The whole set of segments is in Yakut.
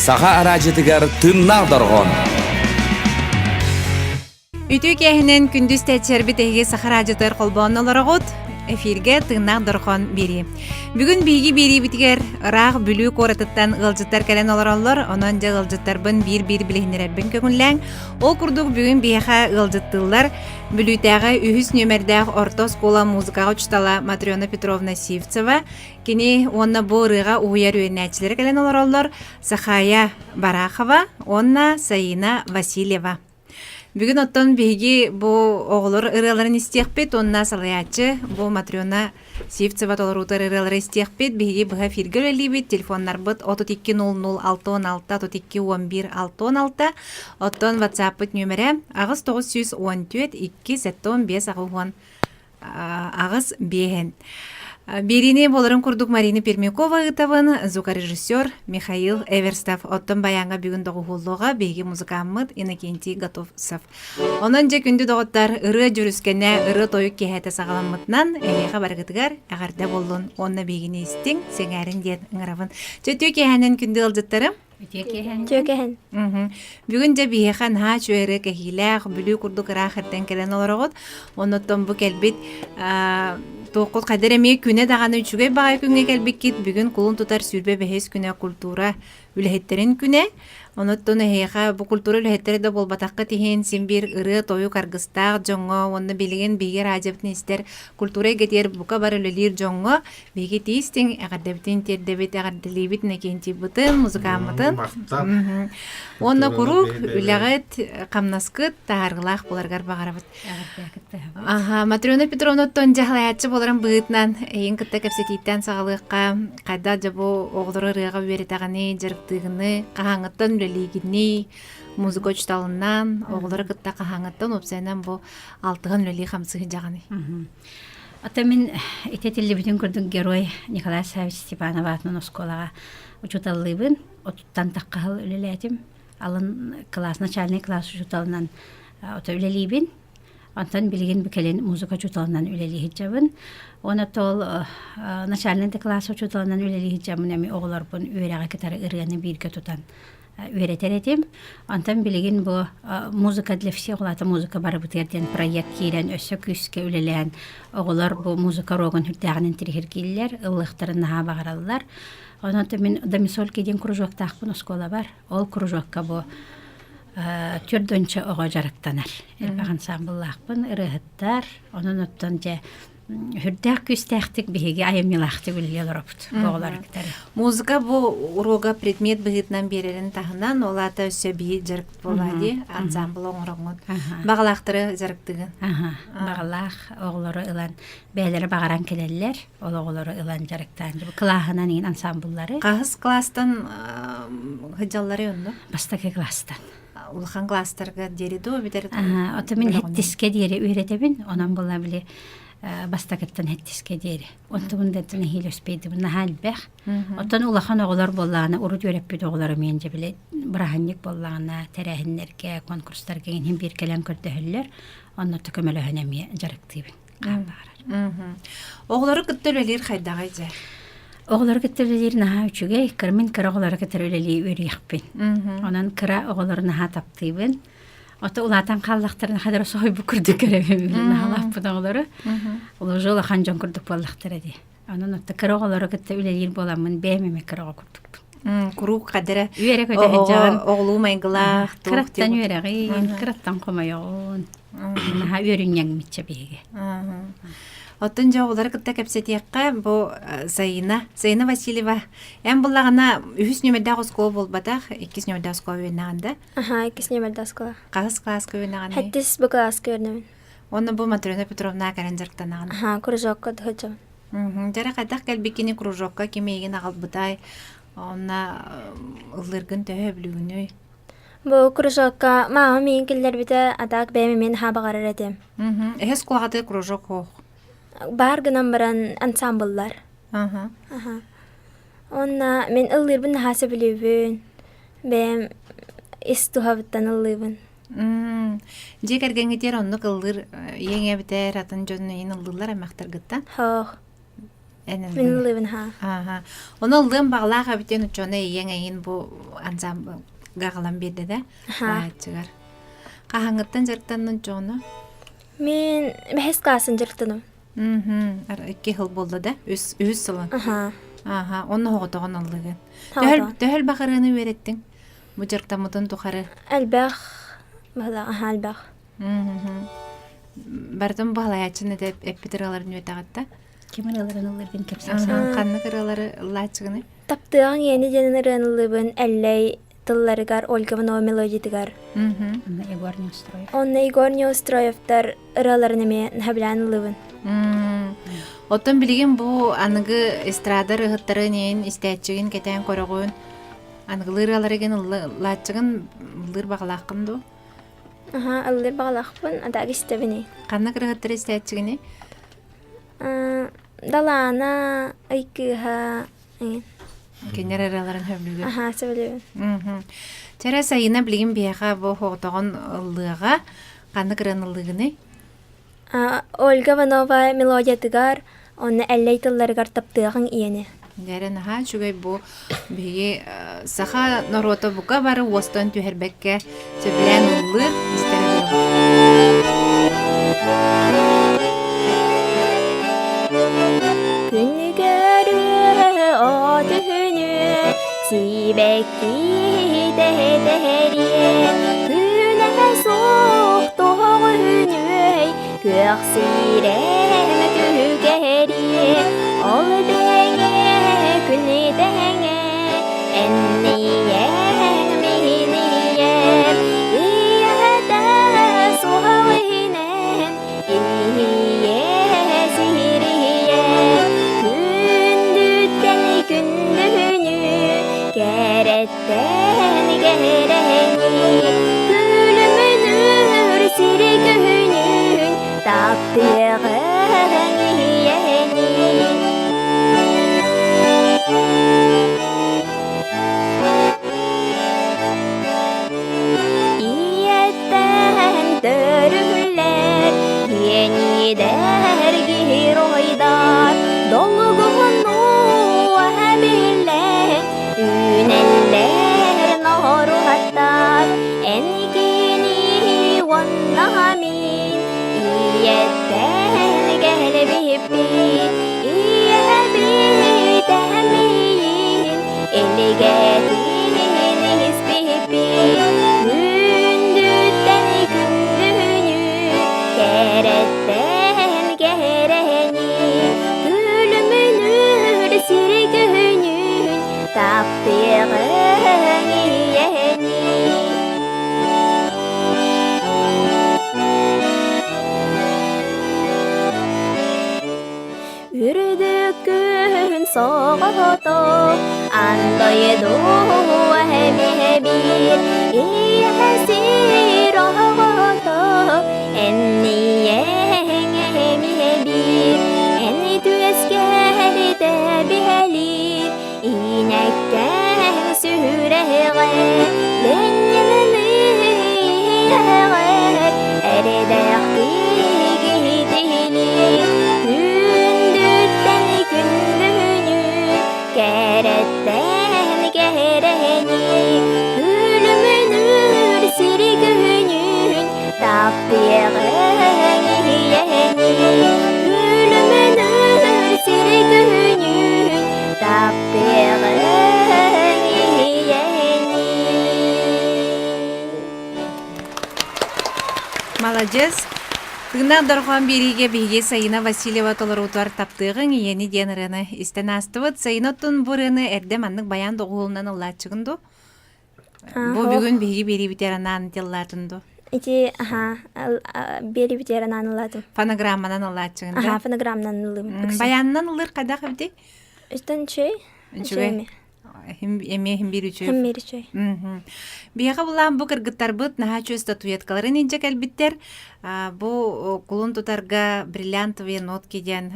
Саха араадьытыгар тыыннаах дорҕоон. Үтүө киэһинэн күндү истээччилэрбит эһиги Саха араадьытыгар холбоон олороҕут. Эфиргэ тыыннаах дорҕоон биэрии. Бүгүн биһиги биэриибитигэр ыраах Бүлүү куоратыттан ыалдьыттар кэлэн олороллор. Онон дьэ ыалдьыттарбын биир-биир билиһиннэрэрбин көҥүллээҥ. Ол курдук бүгүн биһиэхэ ыалдьыттыыллар Бүлүүтээҕи үһүс нүөмэрдээх орто оскуола музыкаҕа учуутала Матрена Петровна Сивцева, Кини уонна бу ырыаҕа уһуйар үөрэнээччилэрэ кэлэн олороллор Сахая Барахова уонна Саина Васильева. Бүгүн оттон биһиги бу оҕолор ырыаларын истиэхпит уонна салайааччы бу Матрена Сивцева толоруутар ырыалары истиэхпит. Биһиги быһа эфиргэ үлэлиибит. Телефоннарбыт 32 00 66 32 11 66. Оттон WhatsApp-пыт нүөмэрэ 8914 2 75 80 аҕыс биэһин. Биэриини буоларын курдук Марина Пермякова ыытабын, звукорежиссер Михаил Эверстов. Оттон баяҥҥа бүгүн доҕуһуоллуоҕа биһиги музыкаммыт Иннокентий Готовцев. Онон дьэ күндү доҕоттор, ырыа дьүрүскэнэ, ырыа тойук киэһэтэ саҕаламмытынан эһиэхэ барыгытыгар эҕэрдэ буоллун уонна биһигини истиҥ, сэҥээриҥ диэн ыҥырабын. Чөтүө киэһэнэн күндү ыалдьыттарым. Үтүө Мгм. Бүгүн дьэ биһиэхэ наһаа үчүгэй ырыа кэһиилээх, Бүлүү курдук ыраах эртэн кэлэн олороҕут. Оннуттан бу кэлбит аа, туоххут хайдар эмиэ күнэ даҕаны үчүгэй баҕайы күҥҥэ кэлбиккит. Бүгүн кулун тутар 25 күнэ культура үлэһиттэрин күнэ. Онуттан эһиэхэ бу культура үлэһиттэрэ да буолбатаххыт иһин син биир ырыа-тойук аргыстаах дьоҥҥо уонна билигин биһиги радиобытын истэр культура эйгэтигэр бука бары үлэлиир дьоҥҥо Биһиги тиистиҥ, эҕэрдэбитин тиэрдэбит, эҕэрдэлиибит Иннокентийбытын, музыкааммытын. Махтал. Уонна куруук үлэҕит, хамнаскыт таһаарыылаах буоларыгар баҕарабыт. Аха, Матрена Петровнаттан дьаһалаяччы буоларын быһыытынан эйин кытта кэпсэтииттэн саҕалыахха. Хайдах дьэ бу оҕолору ырыаҕа үөрэтэҕиний, дьарыктыыгыный, хаһааҥҥыттан үлэлиигиний, музыка учууталынан, оҕолору кытта хаһааҥҥыттан уопсайынан бу алтыһан үлэлии хамсыы дьаҕаный. Ата мин ити этиллибитин курдук герой Николай Саввич Степанов аатынан оскуолаҕа учууталлыыбын. Отуттан тахха сыл үлэлээтим. Алын кылаас, начальный класс учууталынан ото үлэлиибин. Онтон билигин бу кэлин музыка учууталынан үлэлии сылдьабын. Уонна ол начальный да класс учууталынан үлэлии сылдьаммын эми оҕолорбун үөрэҕи кытары ырыаны бииргэ тутан үөрэтэр этим. Онтон билигин бу «Музыка для всех» улаата музыка барыбытыгар диэн проект киирэн өссө күүскэ үлэлээн оҕолор бу музыка уруогун сүрдээҕин интириэһиргииллэр, ыллыахтарын наһаа баҕараллар. Онон мин Домисольки диэн кружоктаахпын оскуолабар. Ол кружокка бу төрдөнчө оҕо дьарыктанар. Элбэх ансаамбыллаахпын, ырыаһыттар. Онон оттон дьэ Үрдээх күүстээхтик биһиги айымньылаахтык үлэлии олоробут оҕолор кытары. Музыка бу уруога предмет быһыытынан биэрэрин таһынан, ол аата өссө биир дьарык буолаа дии, ансамбл оҥороҥҥут. Баҕалаахтары дьарыктыгын. Баҕалаах оҕолору ылан, бэйэлэрэ баҕаран кэлэллэр, ол оҕолору ылан дьарыктаан кылааһынан иин ансамбллары. Хаһыс класстан сылдьалларый онно? Бастакы класстан. Улахан класстарга диэри дуу эбэтэр Ото мин хэттиске диэри үөрэтэбин, онон була били бастакыттан хэттиске диэри. Онтубун да нэһиилэ өспейдибин наһаа элбэх. Оттон улахан оҕолор буоллаҕына, урут үөрэппит оҕолорум иэн дьэ били бырааһынньык буоллаҕына, тэрээһиннэргэ, конкурстарга иһин биир кэлэн көрдөһөллөр. Онно көмөлөһөн эмиэ дьарыктыыбын. Оҕолору кытта үлэлиир хайдаҕый дьэ? Оҕолору кытта үлэлиир наһаа үчүгэй. Мин кыра оҕолору кытта үлэлии үөрүйэхпин. Онон кыра оҕолору наһаа таптыыбын. Ото улаатан хааллахтарына хадара соһуйбут курдук көрөбүн наһаалаахпын оҕолору. Уже улахан дьон курдук буоллахтара дии. Онон отто кыра оҕолору кытта үлэлиир буоламмын бэйэм эмэ кыра оҕо курдукпун. Куруук хадара Үөрэ көтө сылдьаҕын. Оҕолуу майгылаах. Кыраттан үөрэҕин, кыраттан хомойоҕун. Наһаа үөрүнньэҥмитчэ биһиги. Оттон дьэ оҕолору кытта кэпсэтиэххэ бу Саина, Саина Васильева эн буллаҕына үһүс нүөмэрдээх оскуола буолбатах, иккис нүөмэрдээх оскуола үөрэнэҕин да? Аха, иккис нүөмэрдээх оскуола. Хаһыс кылааска үөрэнэҕиний? Хэттис бу кылааска үөрэнэбин. Уонна бу Матрена Петровна кэлэн дьарыктанаҕын? Аха, кружокка сылдьабын. Дьэрэ хайдах кэлбиккини кружокка ким эйигин аҕалбытай? Онно ыллыыргын төһө өбүлүүгүнүй? Бу кружокка маама миигин киллэрбитэ, а так бэйэм эмиэ наһаа баҕарар этим. Эһэ оскуолаҕа кружок суох? Баар гынан баран ансамбллар. Аха. Уонна мин ыллыырбын наһаа сөбүлүүбүн. Бэйэм ис туһабыттан ыллыыбын. Дьиэ кэргэҥҥитигэр оннук ыллыыр ийэҥ эбитэр атын дьон эйин ыллыыллар аймахтаргыттан? Суох. Эн Мин ыллыыбын ха. Ааха. Ону ыллыам баҕалаах эбитин учуона ийэҥ эйин бу ансамблга аҕалан биэрдэ да баайаччыгар. Хаһаҥҥыттан дьарыктаннын дьоно? Мин бэһис классын дьарыктаным. Мм. Икки сыл буолла да? Үс үһүс сылын. Аха. Ааха. Онно оҕотоҕон ыллыгын. Төһөл төһөл баҕарыаны үөрэттиҥ? Бу дьарыктаммытын тухары. Элбэх. Баһылаах, аха элбэх. Барытын баһылайааччыны да эппит ырыаларын үөтэҕитта. Ким ырыаларын ылларбын кэпсээсэ. Ханнык ырыалары ыллааччыгыный? Таптыаҕыҥ иэни диэн ырыаны ыллыыбын Эллэй тылларыгар Ольга Иванова мелодиятыгар. Онно Егор Неустроев. Онно Егор Неустроевтар ырыаларын эмиэ наһабилаан ыллыыбын. Оттон билигин бу аныгы эстрада ырыаһыттарын иин истээччигин кэтээн көрөҕүн. Аныгылыы ырыаларыгын ыллааччыгын ыллыыр баҕалааххын дуу? Аха, ыллыыр баҕалаахпын, а так истэбиний. Ханнык ырыаһыттары истээччигиний? Далаана, Ый кыыһа, эҥин. Кинилэр ырыаларын сөбүлүүгүн? Аха, сөбүлүүбүн. Чэрэ Сайына билигин биһиэхэ бу оҕотоҕун ыллыаҕа. Ханнык ырыаны ыллыыгыный? Ольга Иванова мелодиятыгар, онно Эллэй тылларыгар таптыаҕыҥ ийэни. Дьэрэ наһаа үчүгэй бу биһиги саха норуота бука бары уостан түһэрбэккэ сөбүлээн ыллыыр истэр Күнүгэр от үһүнүө, сибэкки тэһэтэһэриэ, күнэһэ суох тоҕо үһүнүөй, күөх сирэм түһүгэриэ, ол дэҥэ күнү дэҥэ, энниэҥ миһиниэм, ийэтэ суох иһинэн, иһийэ сиһириэ, күндүттэн күндүнү кэрэттэн кэрэни, күлүмүнүр сири күһүнүн таптыаҕыҥ ийэни. Ийэттэн төрүллэр, иэнидэр геройдар, долгуну эбиллэн, үүнэллэр норуоттар. Эн кини уонна мин ийэттэн кэлбиппит, ийэбит эмиийин Илигэтин испиппит күндүттэн күндүнү кэрэттэн кэрэни күлүмүнүр сири күһүнүн таптыаҕыҥ ийэни. Үрдүккүн соҕотох андойду эһэбир ийэ сир оҕото энниэҥ эмиэбир эн түөскэритэ биһэлиир иинэккэҥ сүрэҕэ лэнньэлэлиэҕэр эрэдээхтик иһитилиир күндүттэн күндүнү кэрэттэн кэрэни күлүмүнүр сири күһүнүн таптыаҕыҥ ийэни күлүмүнүр сири күһүнүн таптыаҕыҥ ийэни Маладьыас! Тыыннаах дорҕоон биэриигэ биһиги Саина Васильева толоруутугар таптыаҕыҥ ийэни диэн ырыаны истэн аастыбыт. Саина оттон бу ырыаны эрдэ маннык байаан доҕуһуолунан ыллааччыгын дуу? Бу бүгүн биһиги биэриибитигэр анаан ыллаатын дуу? Ити аха биэриибитигэр анаан ыллаатым. Фонограмманан ыллааччыгын да? Аха, фонограмманан ыллыым. Баянынан ыллыыр хайдах эбитий? Үстэн үчүгэй. Үчүгэй. Эмиэ иһин биир үчүгэй. Иһин биир үчүгэй. Биһиэхэ булаан бу кыргыттарбыт наһаа үчүгэй статуэткаларын илдьэ кэлбиттэр. Бу кулун тутарга бриллиантовые нотки диэн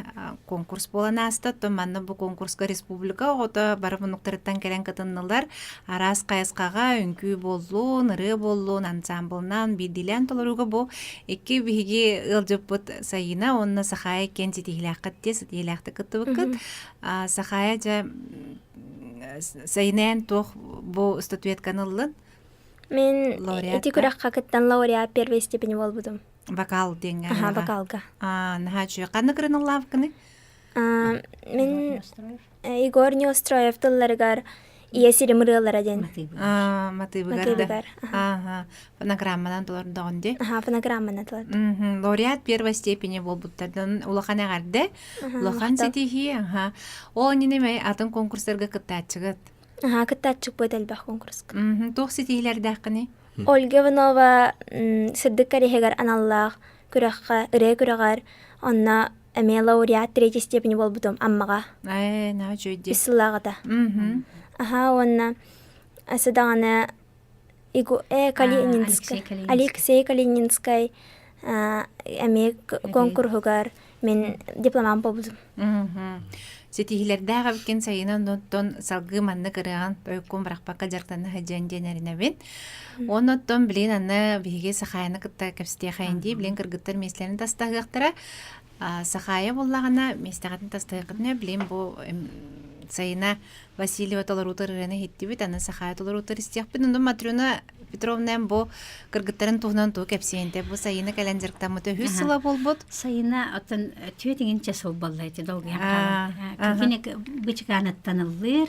конкурс буолан ааста. Оттон манна бу конкурска республика оҕото бары муннуктарыттан кэлэн кытыннылар. Араас хайысхаҕа үҥкүү буоллун, ырыа буоллун, ансамблынан, биирдиилээн толорууга бу икки биһиги ыалдьыппыт Саина уонна Сахаайа иккиэн ситиһиилээххит дии, ситиһиилээхтик кыттыбыккыт. Сахаайа дьэ Саина эн туох бу статуэтканы ыллын? Мин ити күрэххэ кыттан лауреат первой степени буолбутум. Вокал диэҥҥэ. Аха, вокалга. Аа, наһаа үчүгэй. Ханна кырыныллаабыккыный? Мин Егор Неустроев тылларыгар Ийэ сирим ырыалара диэн. Аа, матыыбыгар да. Ааха, фонограмманан толордоҕун дии. Аха, фонограмманан толордум. Лауреат первой степени буолбуттардан улахан эҕэрдэ, улахан ситиһии. Аха. Ол иннинэ атын конкурстарга кыттааччыгыт. Аһаа, кыттааччыкпыт элбэх конкурска. Туох ситиһиилэрдээххиний? Ольга Иванова сырдык кэриэһигэр аналлаах күрэххэ, ырыа күрэҕэр онно эмиэ лауреат третьей степени буолбутум Аммаҕа. Ээ, наһаа үчүгэй дии. Үс сыллааҕыта. Аһаа, уонна өссө даҕаны Калининскай, Алексей Калининскай эмиэ конкурһугар мин дипломант буолбутум. Ситиһиилэрдээх эбиккин сайына оннуттан салгыы маннык ырыаҕын тойуккун бырахпакка дьарыктана сылдьан диэн эрэнэбин. Оннуттан билигин аны биһиги Сахаайаны кытта кэпсэтиэхэйин дии билигин кыргыттар миэстэлэрин тастаһыахтара. Сахаайа буоллаҕына миэстэҕитин тастаһыаххытына билигин бу Сайына Васильева толоруутар ырыаны иһиттибит, аны Сахаайа толоруутар истиэхпит. Онон Матрена Петровна бу кыргыттарын туһунан тугу кэпсиэн бу Сайына кэлэн дьарыктаммыта үһүс сыла буолбут. Сайына оттон түөтиҥинчэ сыл буолла ити долгуйан хаалан. Кини бычыкааныттан ыллыыр,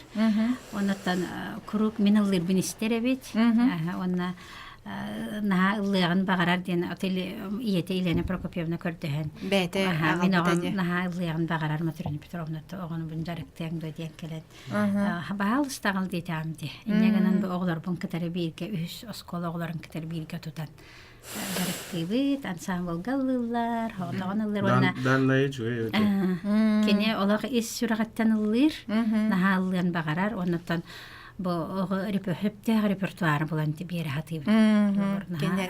оннуттан куруук мин ыллыырбын истэр эбит. Уонна наһаа ыллыаҕын баҕарар диэн ийэтэ Елена Прокопьевна көрдөһөн. Бэйэтэ мин оҕом наһаа ыллыаҕын баҕарар Матрена Петровна оҕону дьарыктыаҥ дуо диэн кэлэн баһаалыста аҕал диэтэҕим дии. Инньэ гынан бу оҕолорбун кытары бииргэ үһүс оскуола оҕолорун кытары бииргэ тутан дьарыктыыбыт, ансаамбылга ыллыыллар, оҕотоҕун ыллыыр уонна Даннайы үчүгэй кини олох ис сүрэҕиттэн ыллыыр, наһаа ыллыан баҕарар, оннуттан бу оҕо сөптөөх репертуары булан биэрэ сатыыбыт.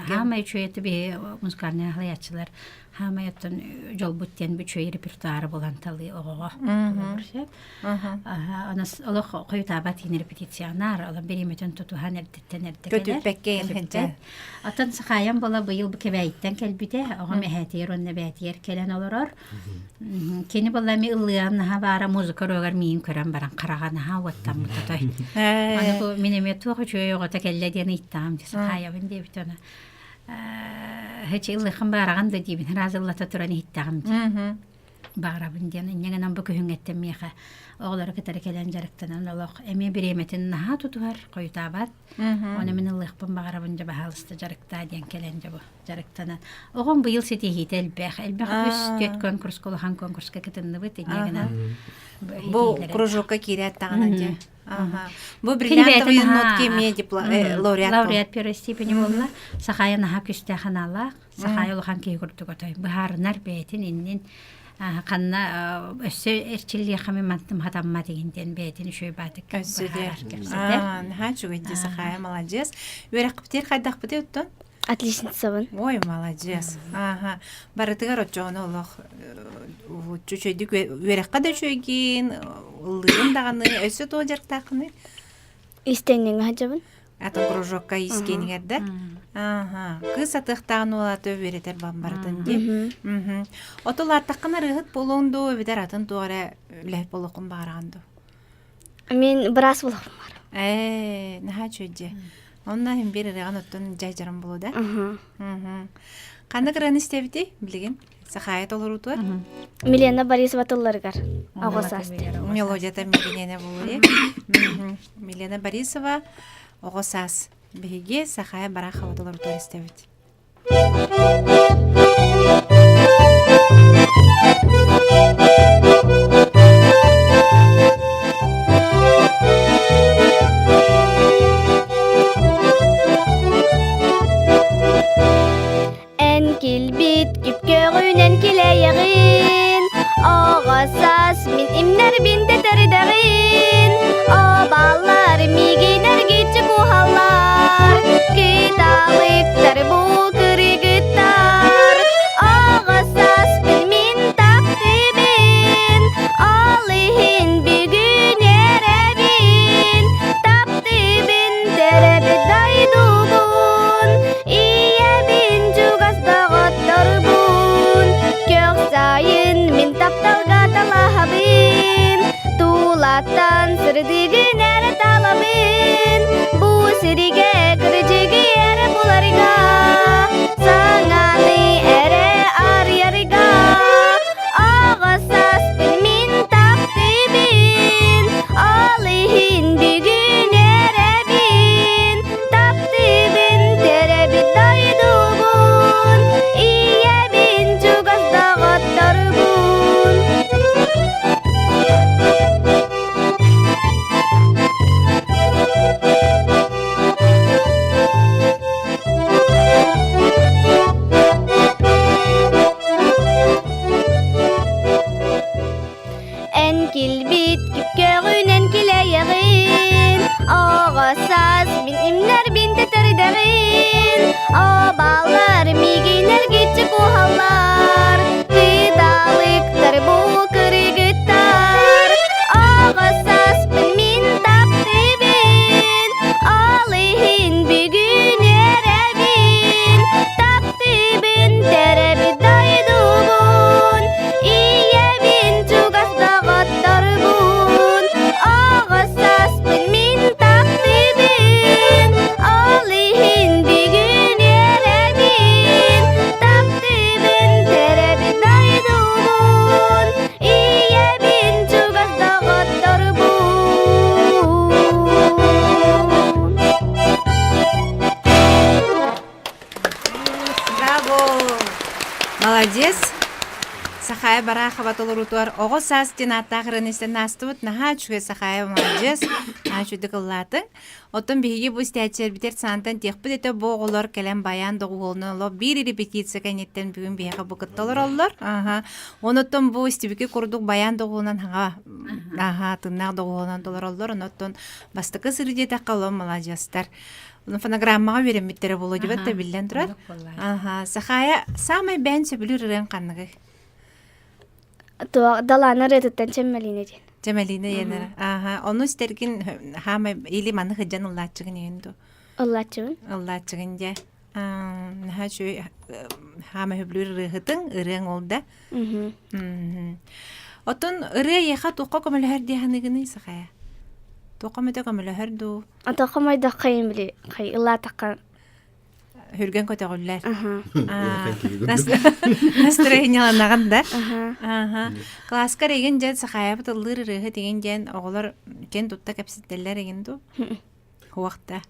Хаамай үчүгэй биһи музыкальнай аһылыйааччылар хаамай оттон дьолбут диэн үчүгэй репертуары булан талыы оҕоҕо. Онос олох хойутаабат иин репетициянаар, олох бириэмэтин тутуһан эрдэттэн эрдэ кэлэр. Көтүппэккэ Оттон Сахаайам буола быйыл Кэбээйиттэн кэлбитэ, оҕом эһээтигэр уонна эбээтигэр кэлэн олорор. Кини буолла эми ыллыан наһаа баара музыка уруогар миигин көрөн баран хараҕа наһаа уоттаммыт отой. Аны бу мин эмиэ туох үчүгэй оҕото кэллэ диэн ыйыттаҕым дии Сахаайабын диэбит ону. Һэчи ыллыаххын баараҕын да диибин, раз ыллата туран иһиттэҕим дии. Баҕарабын диэн инньэ гынан бу күһүҥҥэттэн миэхэ оҕолору кытары кэлэн дьарыктанан олох эмиэ бириэмэтин наһаа тутуһар, хойутаабат. Оны мин ылыахпын баҕарабын дьэ баһаалыста дьарыктаа диэн кэлэн дьэ бу дьарыктанан. Оҕом быйыл ситиһиитэ элбэх. Элбэх үс түөрт конкурска улахан конкурска кытынныбыт инньэ гынан Бу кружокка киирээт даҕаны дьэ. Бу бриллиантовые нотки эмиэ лауреат Лауреат первой степени буолла. Сахая наһаа күстээх аналаах. Сахая улахан киһи курдук отой быһаарынар бэйэтин иннин ханна өссө эрчиллиэхэ мантым хатаммат игин диэн бэйэтин үчүгэй баатык Өссө де. Наһаа үчүгэй дии Сахая маладьыас. Үөрэхпитигэр хайдахпытый оттон? Отличницабын. Ой, маладьыас. Ааха. Барытыгар оччоҕуна олох үчүгэйдик үөрэххэ да үчүгэйгин, ыллыырын даҕаны, өссө туох дьарыктааххыный? Истэнньэҥҥэ сылдьабын. Атын кружокка искиэнигэр да? Ааха. Кыыс атыахтааҕын уолаты үөрэтэр барытын дии. Оту улааттаххына ырыаһыт буолуоҥ дуу, эбэтэр атын туох эрэ үлэһит буолуоххун баҕараҕын дуу? Мин быраас буолуохпун баҕарабын. Ээ, наһаа үчүгэй дьиэ. Онно иһин биир ырыаҕын оттон дьайдьарым буолуо да? Ханнык ырыаны истэбитий билигин? Сахаайа толоруутугар? Милена Борисова тылларыгар оҕо саас. Мелодията Милена буолуо. Милена Борисова оҕо саас. Биһиги Сахаайа Барахова толоруутугар истэбит. Эн килбит күп-көҕүнэн килэйэҕин, Оҕо саас мин имнэрбин тэтэрдэҕин, Обалар. Сахаайа Барахова толоруутугар оҕо саас диэн ааттаах ырыаны истэн аастыбыт. Наһаа үчүгэй Сахаайа маладьыас, наһаа үчүгэйдик ыллаатыҥ. Оттон биһиги бу истээччилэрбитигэр саантан тиэхпит этэ бу оҕолор кэлэн байаан доҕуһуолунан олох биир репетиция кэнниттэн бүгүн биһиэхэ бу кытта олороллор. Аха. Онуттан бу истибики курдук байаан доҕуһуолунан хаҥа аха тыннаах доҕуһуолунан толороллор. Онуттан бастакы сырыы диэтэххэ олом маладьыастар. Фонограммаҕа үөрэммиттэрэ буолуо дибэт да биллэн турар. Аха. Сахаайа саамай бэйэн сөбүлүүр ырыаҥ ханныгый? Туох далаана ырыатыттан Чэммэлиинэ диэн. Чэмэлиинэ диэнэр. Ааха. Ону истэргин хаамай или маны сылдьан ыллааччыгын иһин дуу? Ыллааччыбын. Ыллааччыгын дьэ. Наһаа үчүгэй хаамай сөбүлүүр ырыаһытыҥ, ырыаҥ ол да. Оттон ырыа эйиэхэ туохха көмөлөһөр дии саныыгыный Сахая? Туохха эмэтэ көмөлөһөр дуу? Туохха мойдоххо били хай ыллаатахха Хүргэн көтөҕүллэр. Настроенияланаҕын да. Класскар игин дьэн Сахаайабыт ыллыыр ырыаһыт игин диэн оҕолор киэн тутта кэпсэтэллэр игин дуу? Хуохта.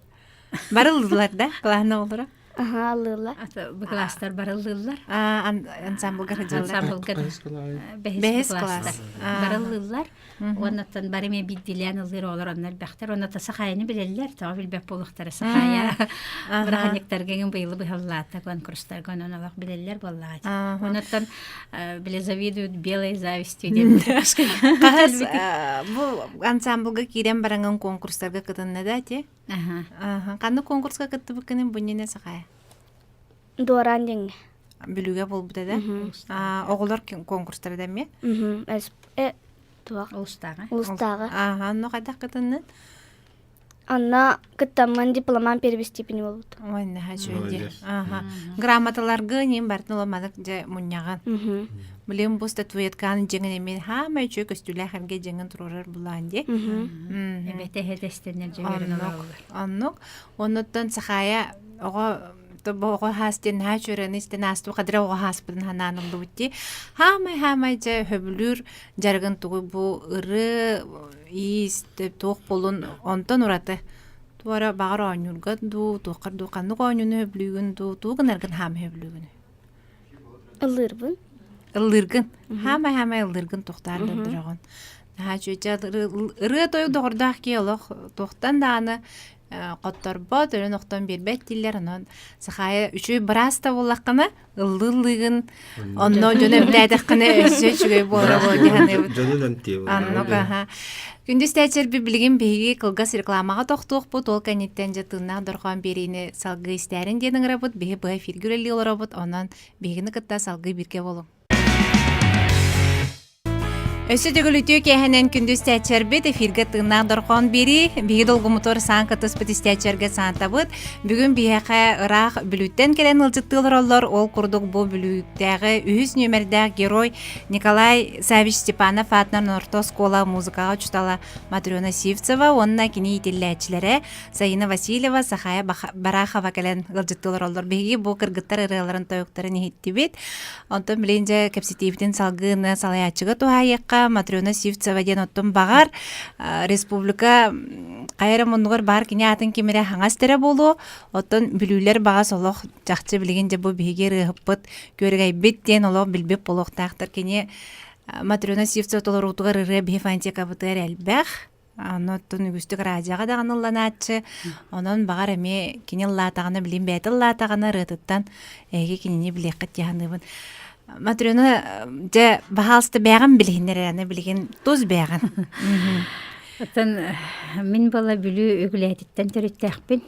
Бары ыллыылар да кылааһын оҕолоро? Аха, ыллыыллар. Бу кылаастар бары ыллыыллар. Ансамблга сылдьаллар. Ансамблга бэһис кылаастар бары ыллыыллар. Уоннаттан бары эмиэ биирдиилээн ыллыыр оҕолор онно элбэхтэр. Уонна Сахаайаны билэллэр, тоҕо билбэт буолуохтара. Сахаайа бырааһынньыктарга иҥин быйылы быһаллаата куонкурустарга онон олох билэллэр буоллаҕа. Онуттан били завидуют белой завистью диэн Хаһыс бу ансамблга киирэн бараҥын конкурстарга кытынна да ти? Ханнык конкурска кыттыбыккыный бу иннинэ Сахаайа? Дуораан диэҥҥэ. Бүлүүгэ буолбута да? Оҕолор конкурстара да эмиэ? Туох? Улустааҕы. Улустааҕы. Ааха, онно хайдах кытыннын? Онно кыттаммын дипломант первой степени буолбут. Ой, наһаа үчүгэй дии. Ааха. Грамоталаргы ньим бартын оламанык дьэ мунньаҕын. Билим бу статуэтканы дьиҥин эмиэ хаама үчүгэй көстүүлээх эргэ дьиҥин туруорар булаан дии. Эбэтэ эһэтэ дьиҥэрин олороллор. Оннук. Оннуттан Сахаайа оҕо оҕо хаас диэн наһаа үчүгэйи истэн аастыбыт хадыра оҕо хааспытын ханаан ыллыбыт дии. Хаамай хаамай дьэ сөбүлүүр дьарыгын тугу бу ырыы иис туох буолун онтон ураты туора баҕар оонньуурга дуу туоххар дуу ханнык оонньууну сөбүлүүгүн дуу тугу гынаргын хаамай сөбүлүүгүн Ыллыырбын. Ыллыыргын. Хаамай хаамай ыллыыргын туохтаан дордороҕун. Наһаа үчүгэй ырыа тойук доҕордоох киһи олох туохтан даҕаны хотторбот, өлөн охтон биэрбэт дииллэр. Онон Сахаайа үчүгэй быраас да буоллаххына, ыллыы-ыллыыгын, онно дьону эмтээтэххинэ өссө үчүгэй буолара буолуо дии саныыбыт. Дьонун эмтиэ Оннук, аха. Күндү истээччилэрбит билигин биһиги кылгас рекламаҕа тохтуохпут, ол кэнниттэн дьэ тыыннаах дорҕоон биэриини салгыы истээрин диэн ыҥырабыт. Биһи быһа эфиргэ үлэлии олоробут, онон биһигини кытта салгыы бииргэ буолуҥ. Өссө төгүл үтүө киэһэнэн күндү истээччилэрбит эфиргэ тыыннаах дорҕоон биэрии. Биһиги долгумутугар саан кытыспыт истээччилэргэ саантабыт. Бүгүн биһиэхэ ыраах Бүлүүттэн кэлэн ыалдьыттыы олороллор. Ол курдук бу Бүлүүттээҕи үһүс нүөмэрдээх герой Николай Савич Степанов аатынан орто оскуола музыкаҕа учуутала Матрена Сивцева уонна кини иитиллээччилэрэ Саина Васильева, Сахая Барахова кэлэн ыалдьыттыы олороллор. Биһиги бу кыргыттар ырыаларын тойуктарын иһиттибит. Онтон билигин дьэ кэпсэтиибитин салгыыны салайааччыга туһаайыахха Матрена Сивцева диэн оттон баҕар республика хайа эрэ муннугар баар кини аатын ким эрэ хаҥас тэрэ буолуо. Оттон бүлүүлэр баҕас олох чахчы билигин дьэ бу биһиги ырыаһыппыт күөрэгэйбит диэн олох билбит буолуохтаахтар. Кини Матрена Сивцева толоруутугар ырыа биһи фантикабытыгар элбэх. Онон үгүстүк радиоҕа даҕаны ылланааччы. Онон баҕар эмиэ кини ыллаатаҕына, билим бэйэтэ ыллаатаҕына ырыатыттан эһиги кинини билиэххит дии саныыбын. Матрена, дьэ, баһаалыста бэйэҕин билиһиннэр эрэ, билигин тус бэйэҕин. Оттон мин буола Бүлүү Үгүлээтиттэн төрүттээхпин.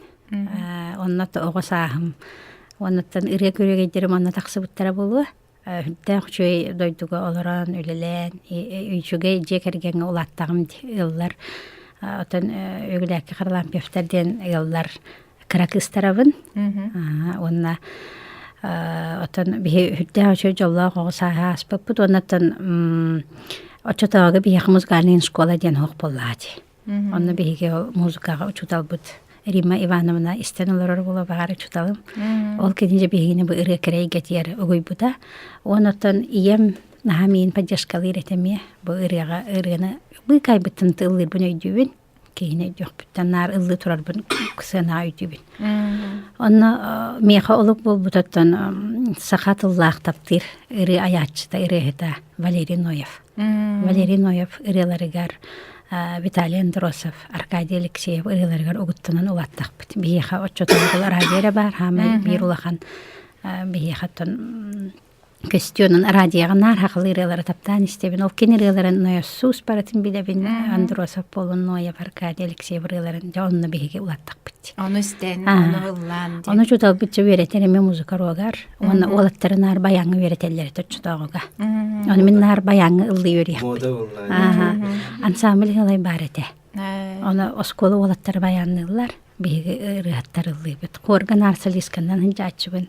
Онно оҕо сааһым. Оннуттан ырыа күрэгэйдэрим онно тахсыбыттара буолуо. Үрдээх үчүгэй дойдуга олорон, үлэлээн, үчүгэй дьиэ кэргэҥҥэ улааттаҕым ыаллар. Оттон Үгүлээкки Харлампьевтар диэн ыаллар кыра кыыстарабын. Уонна оттон биһи үрдээх үчүгэй дьоллоох оҕо сааһа ааспыппыт. Уонна оттон оччотооҕу биһиэхэ музыкальная школа диэн оһох буоллаҕа дии. Онно биһиги ол музыкаҕа учууталбыт Римма Ивановна истэн олорор буола баҕар учууталым. Ол кини дьэ биһигини бу ырыа кэрэ эйгэтигэр угуйбута. Уон оттон ийэм наһаа миин поддержкалыыр этэ эмиэ бу ырыаҕа ырыаны быыкайбыттан тыллыырбын өйдүүбүн. Киһини өйдүөхпүттэн наар ыллыы турарбын сыанаҕа өйдүүбүн. Онно миэхэ олук буолбутуттан саха тыллаах таптыыр ырыа айааччыта, ырыаһыта Валерий Ноев. Валерий Ноев ырыаларыгар Виталий Андросов, Аркадий Алексеев ырыаларыгар угуттанан улааттахпыт. Биһиэхэ оччотооҕу радио эрэ баар, хаамай биир улахан биһиэхэ оттон көстүөнүн радиоҕа наар хахылы ырыалары таптаан истэбин. Ол кини ырыаларын нойоссуус барытын билэбин. Андросов буолун, Ноев, Аркадий Алексеев ырыаларын дьэ онно биһиги улаттахпыт. Ону истэн, ону ыллаан. Ону учууталбыт үөрэтэр эмиэ музыка уруогар уонна уолаттары наар баяҥҥа үөрэтэллэр этэ оччотооҕуга. Ону мин наар баяҥҥа ыллыы үөрүйэхпин. Ансамбль ыалай баар этэ. Ону оскуола уолаттара баянныыллар, биһиги ырыаһыттар ыллыыбыт. Хуорга наар солистканнан сылдьааччыбын.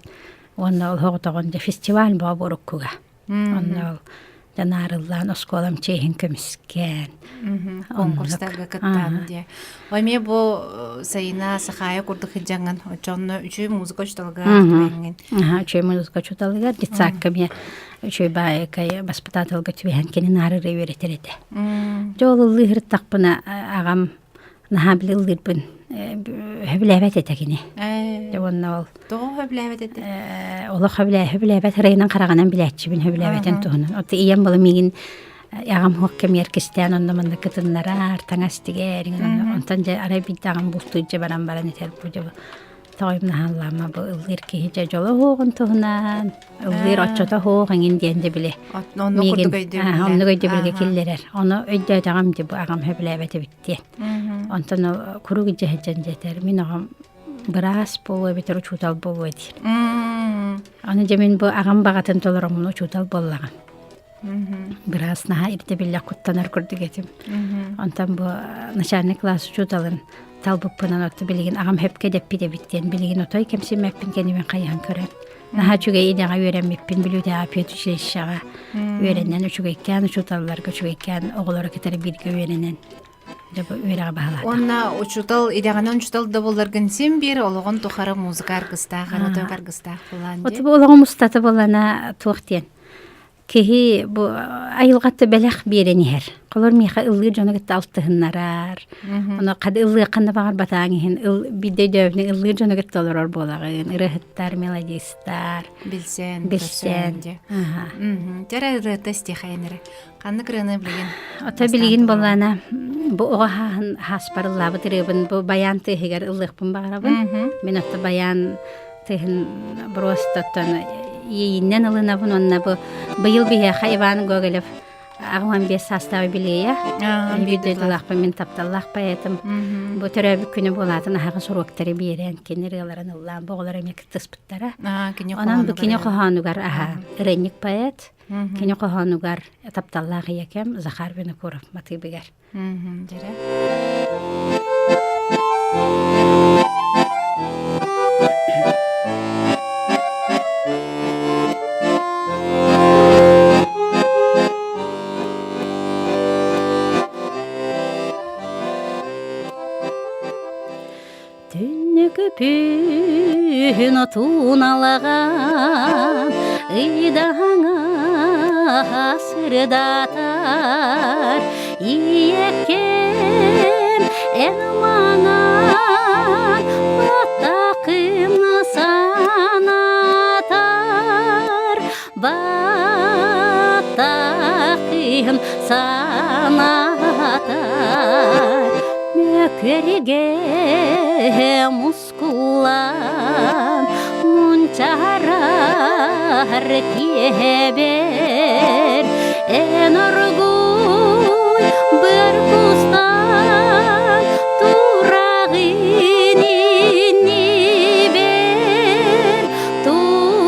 Уонна ол оҕотоҕун дьэ фестиваль боо буруккуга. Онно ол дьэ наарыллаан оскуолам чиэһин көмүскээн. Конкурстарга кыттаан диye. Эмиэ бу Сайына Сахая курдук сылдьаҥҥын оччонно үчүгэй музыка учууталыгар түбэҥҥин. Үчүгэй музыка учууталыгар детсадка эмиэ үчүгэй баайыкай баспытааталга түбэһэн кини наарыры үөрэтэр этэ. Дьэ ол ыллыы сырыттахпына аҕам наһаа били ыллыырбын сөбүлээбэт этэ кини. Дьэ уонна ол Тоҕо сөбүлээбэт этэ? Олох сөбүлээбэт ырайынан хараҕынан билээччибин сөбүлээбэтин туһунан. Оттон ийэм была миигин аҕам хуох кэмигэр кистээн онно манна кытыннарар, таҥас тигэр, онтон дьэ арай биирдэ аҕам бултуур дьэ баран баран этэр бу дьэ тоҕойум наһааллаама бу ыллыыр киһи дьэ дьоло уһуоҕун туһунан ыллыыр оччото уһуох эҥин диэн дьэ били миигин оннук өйдөбүлгэ киллэрэр. Ону өйдөөтөҕүм дьэ бу аҕам сөбүлээбэт эбит диэн. Онтон куруук илдьэ сылдьан дьэтэр мин оҕом быраас буолуо эбэтэр учуутал буолуо диир. Аны дьэ мин бу аҕам баҕатын толороммун учуутал буоллаҕым. Быраас наһаа ирдэбиллэх куттанар курдук этим. Онтон бу начальник класс учууталын талбыппынан отто билигин аҕам хөпкө дэппит эбит диэн билигин отой кэмсиммэппин кэннибин хайыһан көрөн. Наһаа үчүгэй идэҕэ үөрэммиппин Бүлүүтээҕи педучилищеҕа үөрэнэн үчүгэйкээн учууталларга үчүгэйкээн оҕолору кытары бииргэ үөрэнэн дьэ бу үөрэҕи баһылаатым. Уонна учуутал идэҕинэн учуутал да буолларгын син биир олоҕун тухары музыка аргыстаах, ырыа аргыстаах буолаан дии. Бу олоҕум устата буолана туох диэн киһи бу айылҕатта бэлэх биэрэн иһэр. Холор миэхэ ыллыыр дьону кытта алтыһыннарар. Ону хады ыллыаххын да баҕарбатааҥ иһин биирдэ өйдөөбүнэ ыллыыр дьону кытта олорор буолаҕын. Ырыаһыттар, мелодистар. Билсэн, билсэн. Дьэрэ ырыата истиэхэйин эрэ. Ханнык ырыаны билигин? Ото билигин буоллаана бу оҕо хааһын хааспар ыллаабыт ырыабын бу баян тыаһыгар ыллыахпын баҕарабын. Мин отто баян тыһын бруостаттан иэйиннэн ылынабын уонна бу быйыл биһиэхэ Иван Гоголев 85 саастаах юбилейа биир дойдулаахпын мин тапталлаах поэтым бу төрөөбүт күнү буолаатын аһаҕас уруоктары биэрэн кини ырыаларын ыллаан бу оҕолор эмиэ кыттыспыттара онон бу кини хоһоонугар аһа ырыанньык поэт кини хоһоонугар тапталлаах ийэкэм Захар Винокуров матыыбыгар Дьэрэ. Түннүкүпүн отууналаҕан ыйдаһаҥа сырдатар ийэккэм эн маҥан баттаххын санатар баттаххын санатар Мөкөрүгэ мускуллан мунчаарар киэһэбэр эн оргууй быр кустан тураҕын иннибэр тураҕын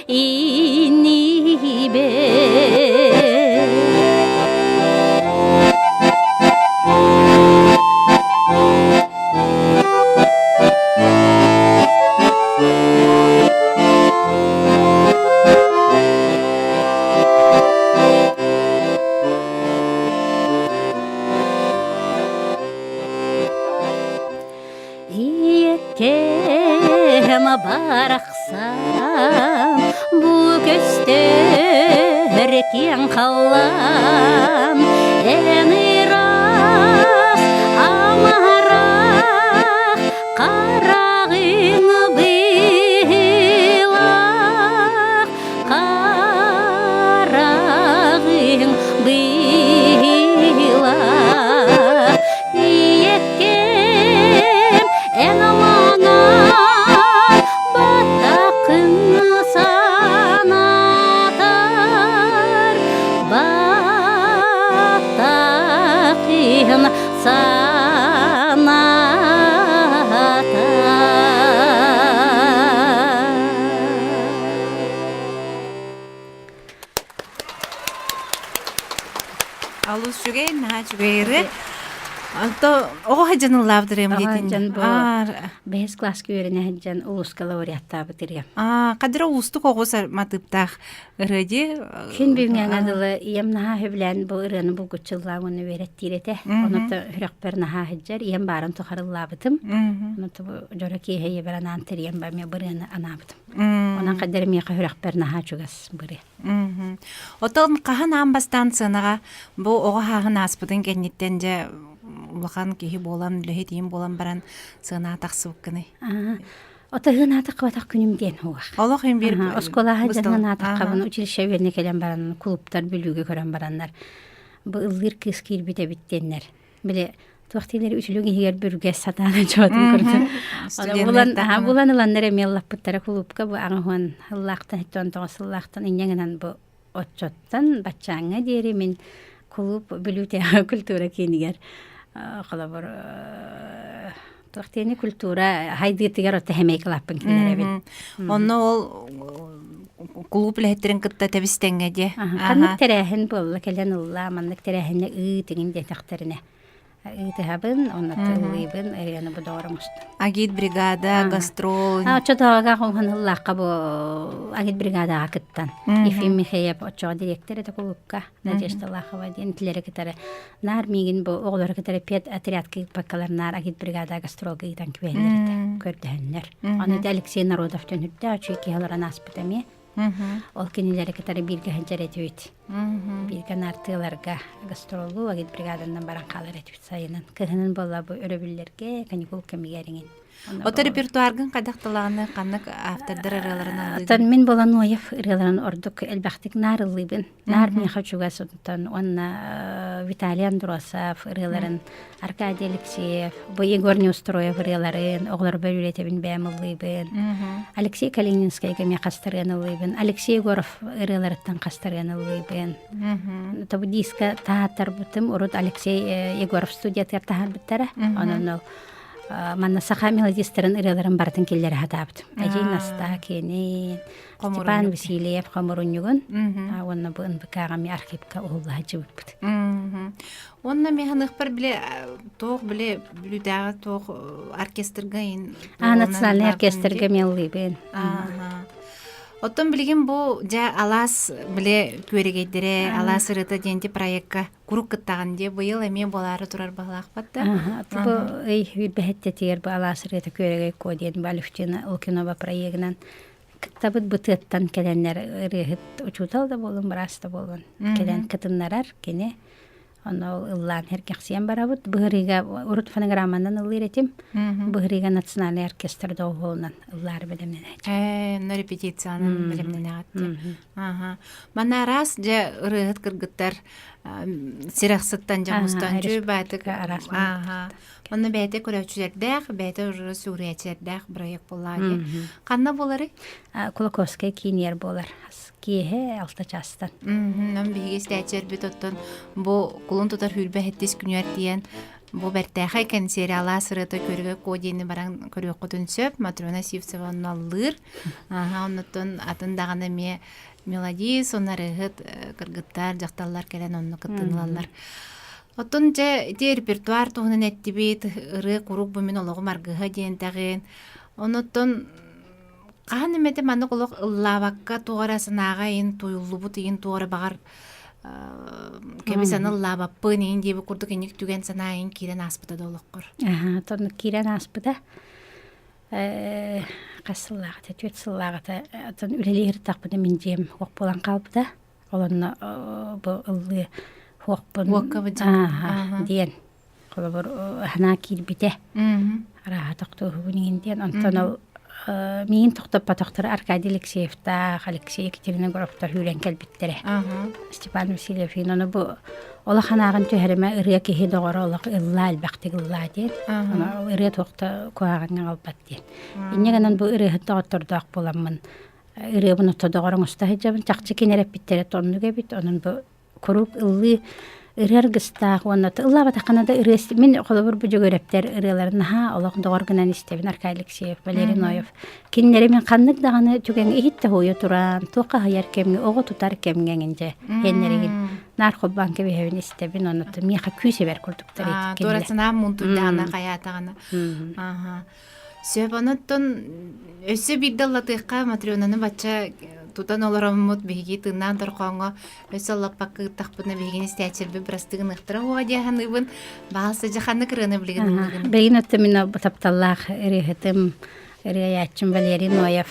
иннибэр Ийэккэм барахсан бу көстөр киэҥ халлаан эн ыраах үчүгэй ырыа. Онто оҕо сылдьан ыллаабыт ырыам Оҕо диэтин. сылдьан бу Аа, бэһис кылааска үөрэнэ сылдьан улууска лауреаттаабыт ырыам. аа, хадыра уустук оҕус матыыптаах ырыа дии. Күн бүгүҥҥэ дылы ийэм наһаа сөбүлээн бу ырыаны булгуччу ыллаан уонна үөрэттиир этэ. Ону да сүрэхпэр наһаа сылдьар. Ийэм баарын тухары ыллаабытым. Ону бу дьоро киэһэ ийэбэр анаан тэрийэн ба эмиэ бу ырыаны анаабытым. Онон хайдах эрэ миэхэ сүрэхпэр наһаа чугас бу ырыа. Оттон хаһан аан бастаан сыанаҕа бу оҕо хааһын ааспытын кэнниттэн дьэ улахан киһи буолан, үлэһит ийэм буолан баран сыанаҕа тахсыбыккыный? Отаһыын аатаххабатах күнүм диэн уох. Олох им биир Оскуолаҕа дьанан аатаххабын училище үөрэнэ кэлэн баран клубтар Бүлүүгэ көрөн бараннар бу ыллыыр кыыс киирбит эбит диэннэр. Били туох дииллэр үчүлүк иһигэр бүргэс сатаан чуотун курдук. Булан булан ыланнар эмиэ ыллаппыттара клубка бу аҥаһуон ыллаахтан хиттон тоҕус ыллаахтан инньэ гынан бу Оччоттон баччааҥҥа диэри мин кулууп Бүлүүтээҕи культура киинигэр холобур туох диэни культура хайдыытыгар отто хэмэй кылааппын киллэрэбин. Онно ол кулууп үлэһиттэрин кытта тэбис-тэҥҥэ диэ. Ханнык тэрээһин буолла кэлэн ыллаа, маннык тэрээһиннэ ыы тиҥин диэтэхтэринэ ыытыһабын, онно ыллыыбын, ырыаны бу доҕорум устун. Агит бригада, гастрол. Оччотооҕуга хоҥхон ыллаахха бу агит бригадаҕа кыттан. Ефим Михеев оччоҕо директор этэ кулуупка Надежда Лахова диэн итилэри кытары наар миигин бу оҕолору кытары пед отрядка ыыппаккалар наар агит бригада гастролга ыытан кэбиһэллэр этэ көрдөһөннөр. Аны ити Алексей Народов дьон үрдээх үчүгэй киһи олорон ааспыта эмиэ. Ол кинилэри кытары бииргэ сылдьар этибит. Бииргэ наартыаларга гастроллуу агитбригаданан баран хаалар этибит сайынын. Кыһынын буолла бу өрөбүллэргэ, каникул кэмигэр иҥин. Ото репертуаргын хайдах талааны ханнык автордар ырыаларын ыллыыгын? Оттон мин буолан Ноев ырыаларын ордук элбэхтик наар ыллыыбын. Наар миэхэ чугас онтон уонна Виталий Андросов ырыаларын Аркадий Алексеев, бу Егор Неустроев ырыаларын, оҕолорбор үлэтэбин бэйэм ыллыыбын. Алексей Калининскайга эмиэ хастарыан ыллыыбын. Алексей Егоров ырыаларыттан хастарыан ыллыыбын. Тобу диска таһааттарбытым урут Алексей Егоров студиятыгар таһаарбыттара. Онон ол манна саха мелодистарын ырыаларын барытын киллэрэ сатаабытым. Эдьиий Настаа киэнин, Степан Васильев хомурунньугун уонна бу НВК-ҕа эмиэ архивка уһулла сылдьыбыппыт. Уонна мен ханыхпар биле туох биле бүлүүдээҕи туох оркестрга ин А национальный оркестрга меллыыбын. Оттон билигин бу дьэ алаас биле күөрэгэйдэрэ алаас ырыта диэн проекка курук кыттаҕын диэ быйыл эмиэ буолаары турар баһылаахпат да. Бу ый бэһэттэтигэр бу алаас ырыата күөрэгэй куо диэн бу Алевтина Лукинова проегынан кыттабыт бытыаттан кэлэннэр ырыаһыт учуутал да буолун быраас да буолун кэлэн кытыннарар кини Онно ол ыллаан сэргэхсийэн барабыт. Быһырыыга урут фонограмманан ыллыыр этим. Быһырыыга национальный оркестр доҕуһуолунан ыллаары бэлэмнэнээччи. Ээ, онно репетициянан бэлэмнэнэҕит Аха. Манна араас дьэ ырыаһыт кыргыттар сир ахсыттан дьэ мустан дьү баатык араас Аха. Онно бэйэтэ көрөөччүлэрдээх, бэйэтэ уже сүгүрүйээччилэрдээх бырайыак буоллаҕа дии. Ханна буоларый? Кулаковскай киинигэр буолар. Киэһэ алта чаастан. Онон биһиги истээччилэрбит оттон бу кулун тутар сүүрбэ сэттис күнүгэр тиийэн бу бэртээхэй кэнсиэри алаас ырыата көрүгэ куо диэни баран көрүөххүтүн сөп. Матрена Сивцева онно ыллыыр. Аха, оннуттан атын даҕаны эмиэ мелодист, сонарыһыт кыргыттар, дьахталлар кэлэн онно кыттыналлар. Оттон дьэ ити репертуар туһунан эттибит, ырыа куруук бу мин олоҕум аргыһа диэн тэҕин. Онуттан хаһан эмэтэ маннык олох ыллаабакка туох эрэ санааҕа иһин туйуллубут иһин туох эрэ баҕар кэбис аны ыллаабаппын иһин диэбит курдук инник түгэн санаа иһин киирэн ааспыта да олоххор. Аха, тоннук киирэн ааспыта. Хас сыллааҕыта, түөрт сыллааҕыта оттон үлэлии сырыттахпына мин дьиэм суох буолан хаалбыта. Ол онно бу ыллыы суохпун диэн холобур санаа киирбитэ. Арааһа тохтууһубун иҥин диэн. Онтон ол миигин тохтоппотохторо Аркадий Алексеевтаах, Алексей Екатерина Горовтар сүүрэн кэлбиттэрэ. Степан Васильев ону бу олох анааҕын түһэримэ ырыа киһи доҕоро олох ыллаа элбэхтик ыллаа диэн. Аны ырыа туохта куһаҕаҥҥа аҕалбат диэн. Инньэ гынан бу ырыаһыт доҕоттордоох буоламмын ырыабын отто доҕор оҥосто сылдьабын. Чахчы кинилэр эппиттэрэ оннук эбит. Онон бу куруук ыллыы. Ырыа аргыстаах уонна ыллаабатаххына да ырыа мин холобур бу Дьөгүөрэптэр ырыаларын наһаа олох доҕор гынан истэбин Аркадий Алексеев, Валерий Ноев. Кинилэри мин ханнык даҕаны түгэҥҥэ иһит да уйа туран, туохха аһыйар кэмҥэ, оҕо тутар кэмҥэ эҥин дьэ иһэннэригин наар холбоон кэбиһэбин истэбин онно миэхэ күүс эбэр курдуктар ити Туора кинилэр. санаам муунтуйдаҕына хайаатаҕына. Аха. Сөп, онуттан өссө биирдэ ыллатыахха Матрёнаны бачча тутан олороммут биһиги тыыннаан торхооҥҥо өссө ыллаппакка ыыттахпытына биһигини истээччилэрбит бырастыы гыныахтара уоҕа дии саныыбын. Баалса дьэ ханнык ырыаны билигин ыллыгын? Билигин өттө мин тапталлаах ырыаһытым ырыайааччым Валерий Ноев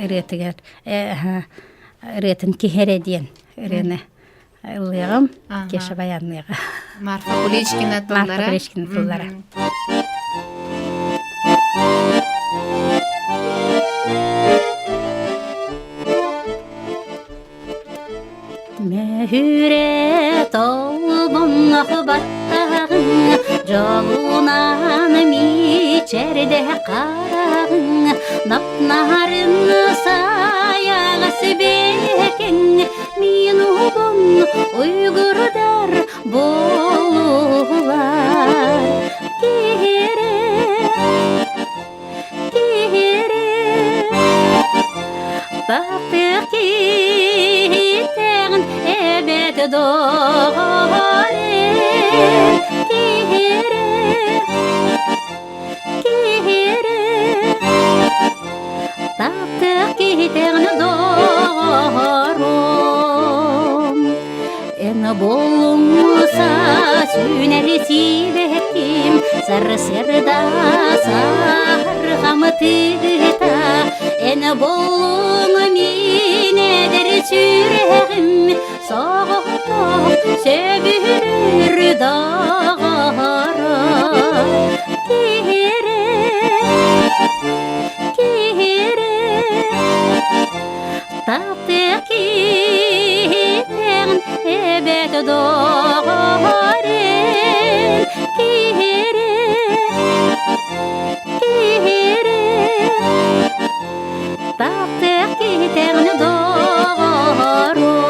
ырыатыгар ырыатын киһи эрэ диэн ырыаны ыллыаҕым, Кеша баянныаҕа. Марфа Куличкина тыллара. Марфа Куличкина тыллара. Мөһүрэ толбоннох баттаҕыҥ, дьолунан мичэрдэ хараҕыҥ, напнарын сайаҕас бэкэҥ, мин убун уйгурдар буолулар. Киһире, киһире, таптык киһитэҕин эбэт доҕор киһире, киһире, таптык киһитэҕин доҕорум. Эн булуҥса сүүнэр сиибэкким, сарсыарда саһарҕамытыыта, эн булуҥ мин эдэр сүрэҕим, соҕотох сөбүлүүр доҕоро. Киһирэ, киһирэ, Таптык киһитэҕин эбэт доҕор киһири, киһири. Таптык киһитэҕин доҕорум.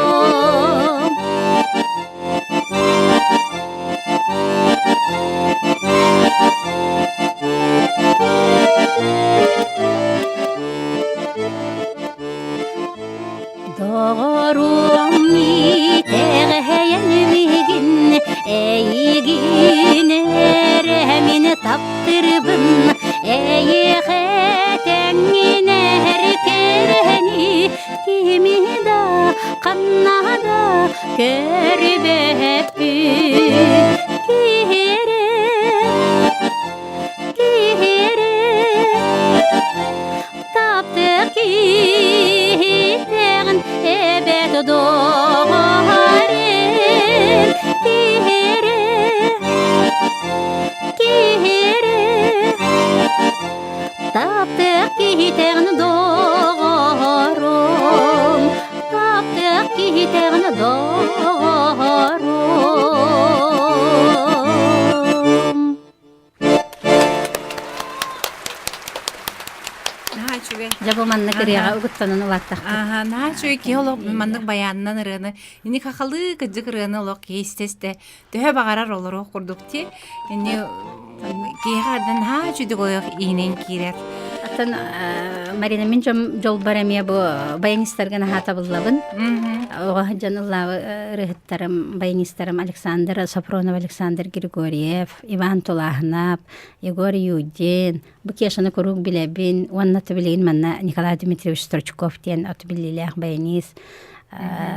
Доҕоруом итэҕэйэн миигин, эйигин эрэ мин таптырбын, эйиэхэ тэҥҥинэр кэрэни кими да ханна да көрбөппүн. Киһирэ, киһирэ, Таптык киһитэҕин эбэт доҕор киһирэ, киһирэ. Таптык киһитэҕин доҕорум, таптык киһитэҕин доҕорум. Наһаа үчүгэй. Дьэ бу маннык ырыаҕа угуттанан улааттахпыт. Аха, наһаа үчүгэй киһи олох маннык баянынан ырыаны, ини хахалыы кыдьык ырыаны олох киһи истэ-истэ төһө баҕарар олоруох курдук ти. Ини киһиэхэ ардан наһаа үчүгэй олох иинэн киирэр. Оттон Марина мин дьолбор эмиэ бу баянистарга наһаа табыллабын. Оҕо сылдьан ыллаабы ырыһыттарым, баянистарым Александр Сопронов, Александр Григорьев, Иван Тулааһынап, Егор Юдин, бу Кешаны куруук билэбин уонна билигин манна Николай Дмитриевич Стручков диэн от биллиилээх баянист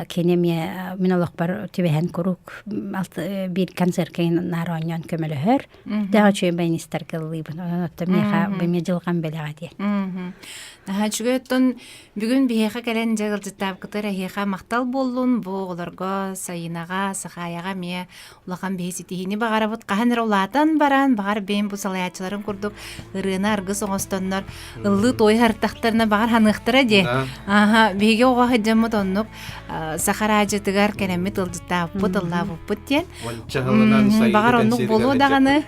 кини эмиэ мин олохпор түбэһэн куруук биир концертка наар оонньоон көмөлөһөр. Дээх үчүгэй баянистарга ыллыыбын. Онон оттон миэхэ бу эмиэ дьылҕам бэлэҕэ диэн. Наһаа үчүгэй оттон Бүгүн биһиэхэ кэлэн дьэ ыалдьыттаабыккытыгар эһиэхэ махтал буоллун. Бу оҕолорго Сайынаҕа, Сахаайаҕа эмиэ улахан биһи ситиһиини баҕарабыт. Хаһан эрэ улаатан баран, баҕар бэйэм бу салайааччыларын курдук ырыаны аргыс оҥостоннор ыллыы-туойа ыртахтарына баҕар ханыахтара дии. Аха, биһиги оҕо сылдьаммыт оннук. Саха араадьытыгар кэлэммит ылдьыттаабыппыт, ыллаабыппыт диэн. Баҕар оннук буолуо даҕаны.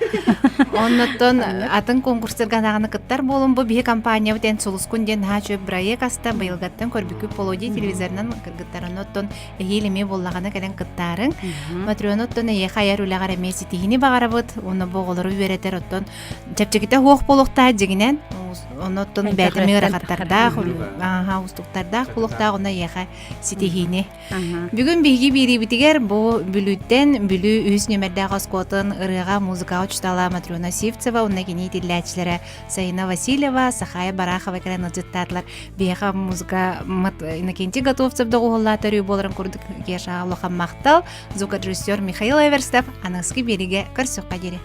Оннуттан атын конкурстарга даҕаны кыттар буолун бу биһи компаниябыт эн сулускун диэн наһаа үчүгэй бырайыак аста быйылгаттан көрбүккүт Полодий телевизорынан кыргыттар оннуттан эһиил эмиэ буоллаҕына кэлэн кыттаарыҥ. Матрена оттон эйиэхэ айар үлэҕэр эмиэ ситиһиини баҕарабыт. Уонна бу оҕолору үөрэтэр оттон чэпчэкитэ суох буолуохтаах дьиҥинэн. Оннуттан бэйэтэ эмиэ ыарахаттардаах, ааһа уустуктардаах буолуохтаах онно эйиэхэ ситиһиини. Бүгүн биһиги биэриибитигэр бу Бүлүүттэн Бүлүү үһүс нүөмэрдээх оскуолатын ырыаҕа музыкаҕа учуутала Матрена Сивцева уонна кини иитиллээччилэрэ Сайына Васильева, Сахая Барахова кэлэн ыалдьыттаатылар. Биһиэхэ музыка Иннокентий Готовцев доҕуһуоллаата өрүү буоларын курдук Кешаҕа улахан махтал. Звукорежиссер Михаил Эверстов аныгыскы биэриигэ көрсүөххэ диэри.